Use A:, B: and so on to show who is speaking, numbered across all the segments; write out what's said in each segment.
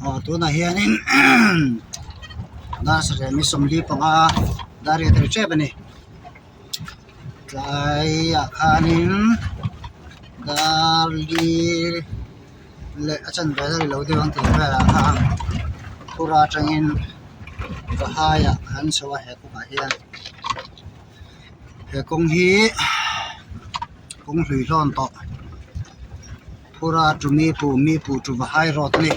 A: Aw tunah hianin dar sarih ni 45 dar riat a ri tep a ni tlaiah khanin dar li leh a chanve a ri lo deuh ang tih velah khan phur atangin vahai ah an chho a he kawngah hian he kawng hi kawng hlui hlawn tawh. Phura to Mipu, Mipu to Vahai road a ni.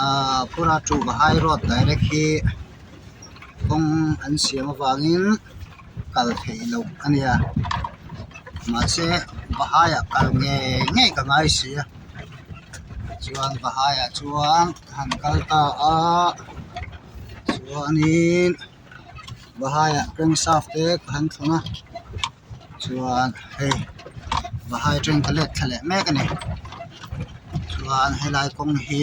A: Ahh Phura to Vahai road direct hi kawng an siam avangin kal theih loh a ni a mahse Vahai ah kal ngei ngei ka ngai si a chuan Vahai ah chuan han kal ta a chuanin Vahai ah crankshaft te ka han thlung a. Chuan hei vahai atangin ka let thla leh mek a ni chuan helai kawng hi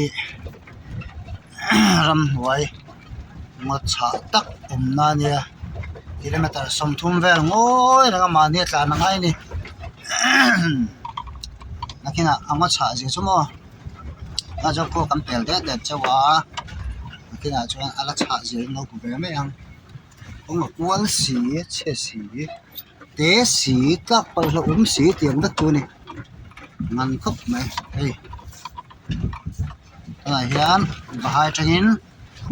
A: ramhnuai ngaw chhah tak awmna a nia kilometer 30 vel ngawi reng a mahni a tlan a ngai a ni nakinah a ngaw chhah zia chu maw a zawk pawh kan pel det det chauh a nakinah chuan a la chhah zia in lo hmu ve mai ang. Kawng a kual si chhe si te si tlak palh hlauhawm si tih ang vek chu a ni ngan khawp mai hei tunah hian vahai atangin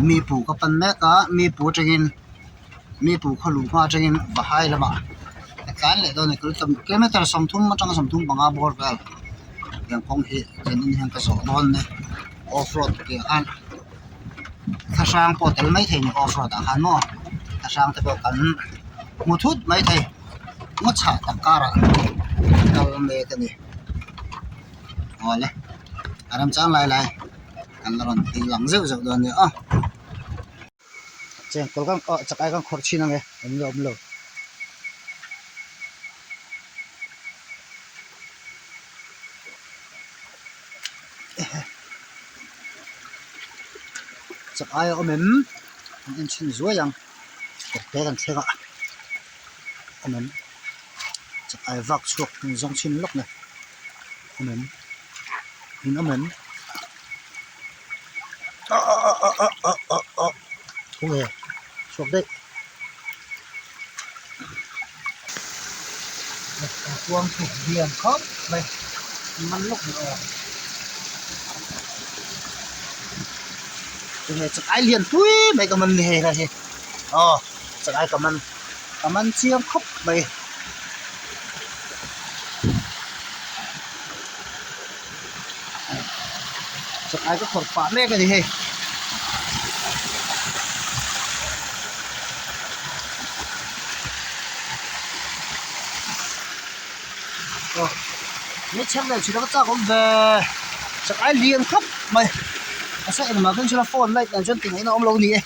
A: mipu ka pan mek a mipu atangin mipu khaw luh hma atangin vahai lamah ka tlan leh dawn a ni kilometer 30 atanga 35 bawr vel tiang kawng hi zanin hian ka zawh dawn a ni off road tih ah khan. Thlahrang pawh tel mai thei ni off road ah khan maw thlahrang te pawh kan hmu thut mai thei ngaw chhah tak karah kal mek a ni awle a remchang lai lai kan la rawn ti lang zeuh zeuh dawn a nia aw chengkawl kan aw chakai kan khawrh chhin ange awm lo awm lo. Chak aia awm em an en chhin zuai ang kawrte kan thleng a awm em chak ai vak chhuak an zawng chhin lawk ni awm em in awm em ah ah ah ah ah ah ah khawnge chhuak daih. Kuang thuk lian khawp mai man lawk ni aw tunge chakai lian pui mai ka man ni hei lai hi aw chakai ka man ka man chiang khawp mai. Chakai ka khawrh pah mek a ni hei. Aw ni chher leh chhilh a ka chak awm ve chakai lian khawp mai a sa engmah khan chuan phone light nen chuan tingaihna awm lo a ni e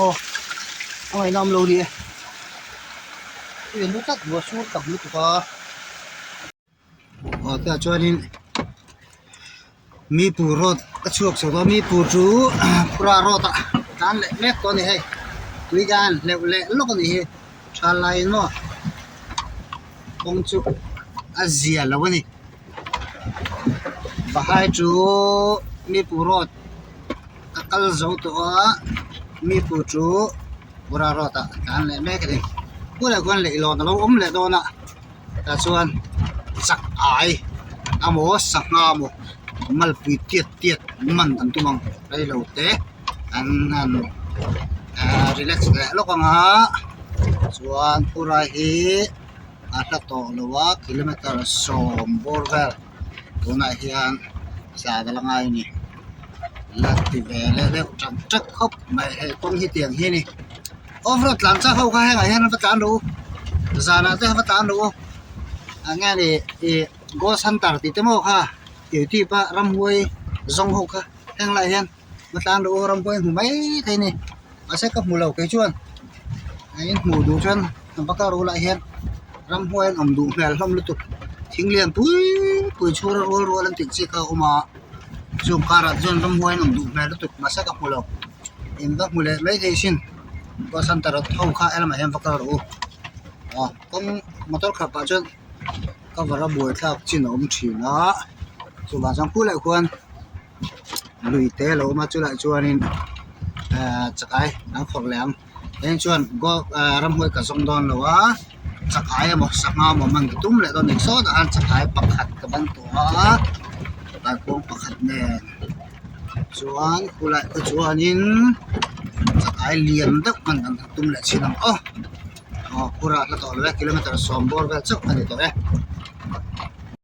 A: aw a ngaihna awm lo a ni e. Hei lu tlat buai sur tak lutuk a aw tah chuanin mipur road a chhuak chho a mipur chu phura road ah tlan leh mek tawh a ni hei tui dan hleuh leh lawk a nih hi tha laiin maw kawng chu a zia lo a ni vahai chu mipur road a kal zo tawh a mipur chu. Pura road ah tlan leh mek a ni bulah khuan leihlawn alo awm leh dawn a tah chuan chak ai emaw sangha emaw malpui tiat tiat man kan tum ang reilo te an han ahh relax leh lawk ang a chuan pura hi a hla tawh lo a kilometer 10 bawr vel tunah hian tlan a la ngai a ni. La ti ve leh deuh tak tak khawp mai hei kawng hi tiang hi a ni off road tlan chak ho kha hengah hian an va tlan rawh u zanah te an va tlan rawh u eng nge ni ih ghost hunter tih te maw kha youtube a ramhuai zawng ho kha heng laiah hian va tlan rawh u ramhuai hmu mai thei a ni mahse ka hmu lo kei chuan in hmuh duh chuan an va kal rawh u lah hian ramhuai an awm duh hmel hlawm lutuk thing lian pui pui chhura rual rual an tih chi kha a awm a. Chung karah chuan ramhuai an awm duh hmel lutuk mahse ka hmu lo in va hmu leh mai thei sin bus hunter ho kha helamah hian va kal rawh u aw kawng motor khalh pah chuan. cover a buaithlak chin a awm thin a chuvang chuan khulaiah khuan lui te a lo awm a chulaiah chuanin ehh chakai an khawrh leh ang eng chuan ramhuai ka zawng dawn lo a chakai emaw sangha emaw man ka tum leh dawn a ni sawtah khan chakai pakhat ka ban tawh a kaikuang pakhat nen chuan khulaiah te chuanin chakai lian deuh man kan tum leh thin ang aw. Aw khur a hla tawh lo e kilometer sawm bawr vel chauh a ni tawh e.